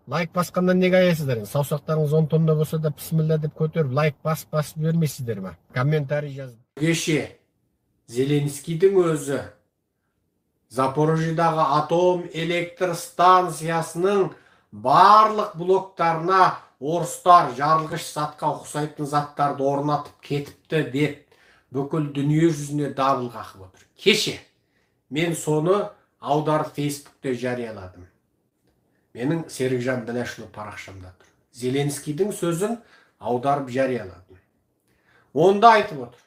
Лайк басқаннан неге аяйсыздар енді? Саусақтарыңыз 10 тонна болса да, пісміллә деп көтеріп, лайк басып жібермейсіздер ма? Комментарий жазып. Кеше Зеленскийдің өзі Запорожьедағы атом электр станциясының барлық блоктарына орыстар жарылғыш затқа ұқсайтын заттарды орнатып кетіпті деп бүкіл дүние жүзіне дабыл қағып отыр. Кеше мен соны аударып Фейсбукте жарияладым. Менің Серікжан Біләшұлы парақшамда тұр. Зеленскийдің сөзін аударып жарияладым. Онда айтып отыр.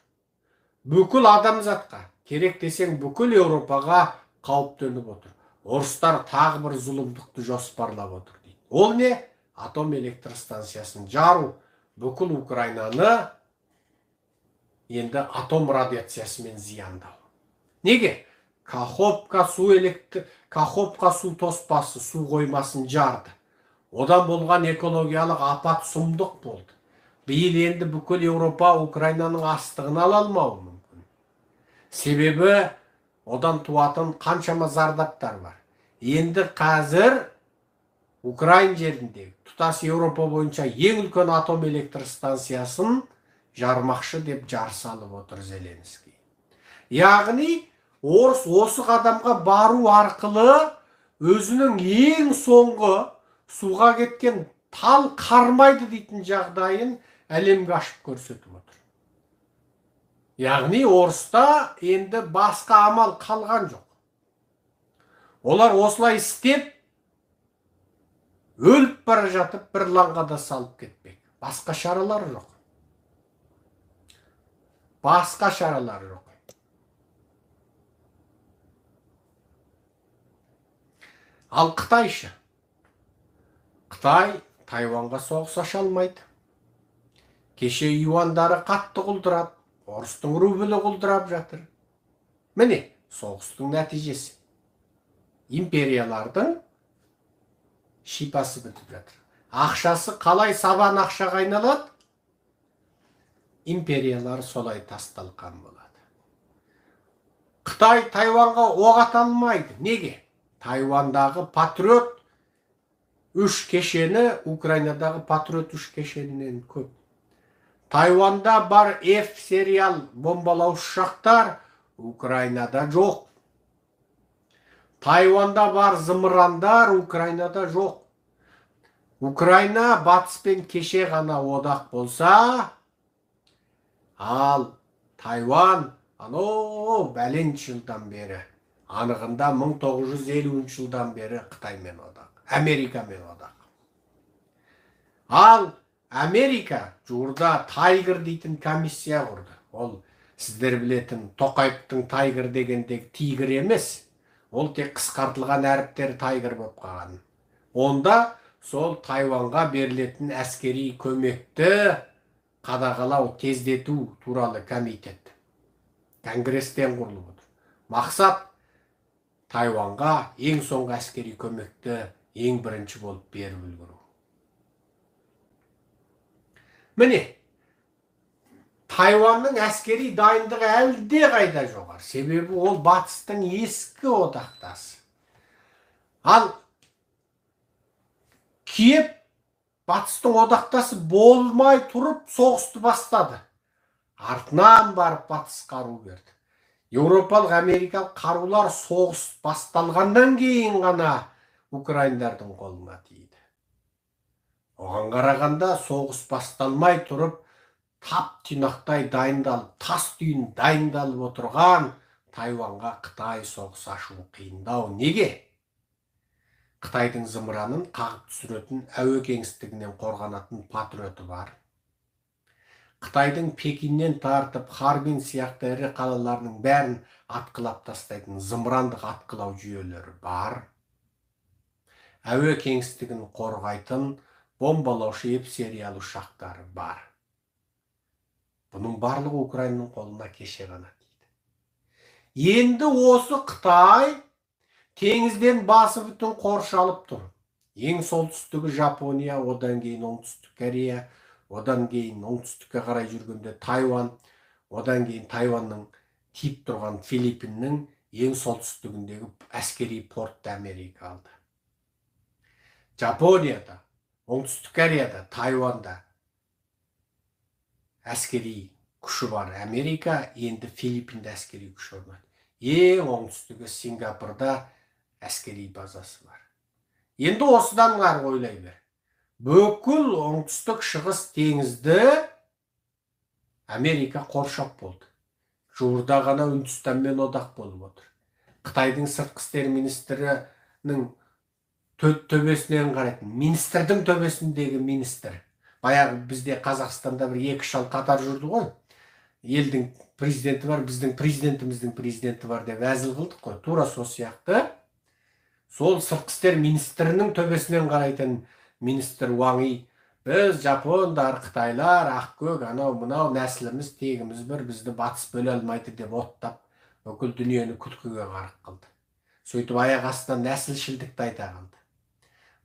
Бүкіл адамзатқа, керек десең бүкіл Еуропаға қауіп төніп отыр. Орыстар тағы бір зұлымдықты жоспарлап отыр дейді. Ол не? Атом электр станциясын жару, бүкіл Украинаны енді атом радиациясымен зияндау. Неге? Каховка су тоспасы, су қоймасын жарды. Одан болған экологиялық апат сұмдық болды. Биыл енді бүкіл Еуропа Украинаның астығын ала алмауы мүмкін. Себебі одан туатын қаншама зардаптар бар. Енді қазір Украин жеріндегі тұтас Еуропа бойынша ең үлкен атом электр станциясын жармақшы деп жар салып отыр Зеленский. Яғни орыс осы қадамға бару арқылы өзінің ең соңғы суға кеткен тал қармайды дейтін жағдайын әлемге ашып көрсетіп отыр. Яғни орыста енді басқа амал қалған жоқ. Олар осылай істеп өліп бара жатып бір лаңғада салып кетпек. Басқа шаралар жоқ. Басқа шаралар жоқ. Ал Қытайшы? Қытай Тайванға соғыс аша алмайды. Кеше юандары қатты құлдырап, орыстың рублі құлдырап жатыр. Міне, соғыстың нәтижесі. Империялардың шипасы бітіп жатыр. Ақшасы қалай сабан ақшаға айналады? Империялар солай тасталқан болады. Қытай Тайванға оқ ата алмайды. Неге? Тайвандағы Патриот 3 кешені Украинадағы Патриот 3 кешенінен көп. Тайванда бар F сериал бомбалаушы ұшақтар Украинада жоқ. Тайванда бар зымырандар Украинада жоқ. Украина батыспен кеше ғана одақ болса, ал Тайван анау бәлен жылдан бері, анығында 1950 жылдан бері Қытаймен одақ, Америкамен одақ. Ал Америка жуырда Тайгер дейтін комиссия құрды. Ол сіздер білетін Тоқаевтың Тайгер дегендегі тигр емес. Ол тек қысқартылған әріптері Тайгер болып қалған. Онда сол Тайванға берілетін әскери көмекті қадағалау, тездету туралы комитет Конгресстен құрылып отыр. Мақсат Тайванға ең соңғы әскери көмекті ең бірінші болып беріп үлгеру. Міне, Тайванның әскери дайындығы әлде қайда жоғары. Себебі ол батыстың ескі одақтасы. Ал Киев батыстың одақтасы болмай тұрып соғысты бастады. Артынан барып батыс қару берді. Еуропалық, америкалық қарулар соғыс басталғаннан кейін ғана украиндардың қолына тиді. Оған қарағанда соғыс басталмай тұрып, тап тұйнақтай дайындалып, тас түйін дайындалып отырған Тайванға Қытай соғыс ашу қиындау. Неге? Қытайдың зымыранын қағып түсіретін, әуе кеңістігінен қорғанатын патриоты бар. Қытайдың Пекиннен тартып Харбин сияқты ірі қалаларының бәрін атқылап тастайтын зымырандық атқылау жүйелері бар. Әуе кеңістігін қорғайтын бомбалаушы F сериялы ұшақтары бар. Бұның барлығы Украинаның қолына кеше ғана тиді. Енді осы Қытай теңізден басы бүтін қоршалып тұр. Ең солтүстігі Жапония, одан кейін оңтүстік Корея, одан кейін оңтүстікке қарай жүргенде Тайван, одан кейін Тайванның тиіп тұрған Филиппиннің ең солтүстігіндегі әскери портты Америка алды. Жапонияда, Оңтүстік Кореяда, Тайванда әскери күші бар. Америка енді Филиппинде әскери күш орнатты. Ең оңтүстігі Сингапурда әскери базасы бар. Енді осыдан ары ойлай бер. Бүкіл оңтүстік шығыс теңізді Америка қоршап болды. Жуырда ғана Үндістанмен одақ болып отыр. Қытайдың сыртқы істер министрінің төбесінен қарайтын, министрдің төбесіндегі министр. Баяғы бізде Қазақстанда бір екі шал қатар жүрді ғой. Елдің президенті бар, біздің президентіміздің президенті бар деп әзіл қылдық қой. Тура сол сияқты. Сол сыртқы істер министрінің төбесінен қарайтын министр Ваң И, біз жапондар, қытайлар, ақкөк, анау мынау нәсіліміз, тегіміз бір, бізді батыс бөле алмайды деп оттап, бүкіл дүниені күлкіге ғарық қылды. Сөйтіп аяқ астынан нәсілшілдікті айта қалды.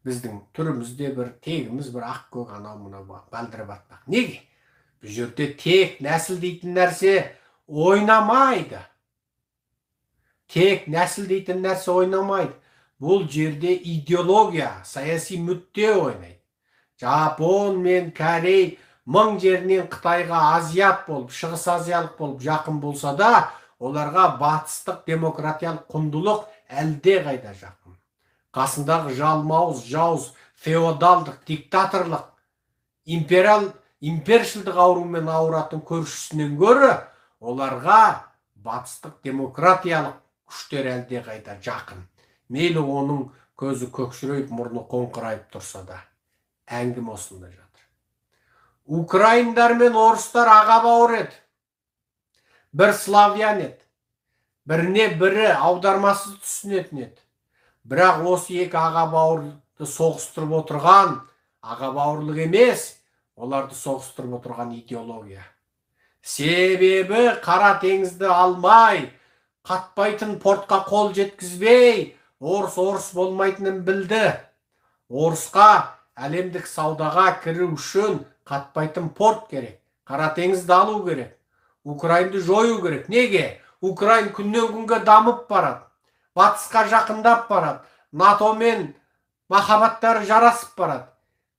Біздің түріміз де бір, тегіміз бір, ақкөк, анау мынау балдырып атпақ. Неге? Бұл жерде тек нәсіл дейтін нәрсе ойнамайды. Тек нәсіл дейтін нәрсе ойнамайды. Бұл жерде идеология, саяси мүдде ойнайды. Жапон мен Корей мың жерінен Қытайға азиат болып, шығыс азиялық болып жақын болса да, оларға батыстық демократиялық құндылық әлде қайда жақын. Қасындағы жалмауыз, жауыз, феодалдық, диктаторлық, импершілдік аурумен ауыратын көршісінен гөрі, оларға батыстық демократиялық күштер әлде қайда жақын. Мейлі оның көзі көкшірейіп, мұрны қоңқырайып тұрса да, әңгіме осында жатыр. Украиндар мен орыстар аға бауыр еді. Бір славян еді. Біріне бірі аудармасыз түсінетін еді. Бірақ осы екі аға бауырды соғыстырып отырған аға бауырлық емес, оларды соғыстырып отырған идеология. Себебі Қара теңізді алмай, қатпайтын портқа қол жеткізбей, орыс орыс болмайтынын білді. Орысқа әлемдік саудаға кіру үшін қатпайтын порт керек. Қара теңізді алу керек. Украинды жою керек. Неге? Украин күннен күнге дамып барады. Батысқа жақындап барады. НАТО-мен махаббаттары жарасып барады.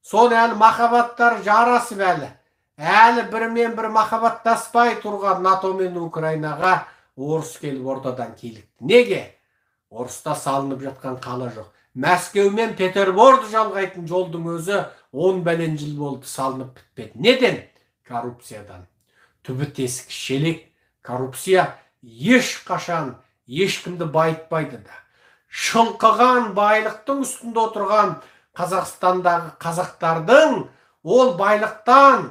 Сол әлі махаббаттары жарасып әлі. Әлі бірімен бір махаббаттаспай тұрған НАТО мен Украинаға орыс келіп ортадан килікті. Неге? Орыста салынып жатқан қала жоқ. Мәскеу мен Петерборды жалғайтын жолдың өзі 10 бәлен жыл болды салынып бітпеді. Неден? Коррупциядан. Түбі тесік шелек. Коррупция ешқашан ешкімді байытпайды да. Шылқыған байлықтың үстінде отырған Қазақстандағы қазақтардың ол байлықтан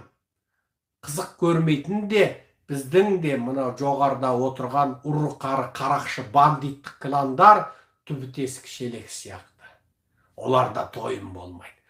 қызық көрмейтін де, біздің де мынау жоғарыда отырған ұры қары қарақшы бандиттік кландар түбі тесік шелек сияқты. Оларда тойым болмайды.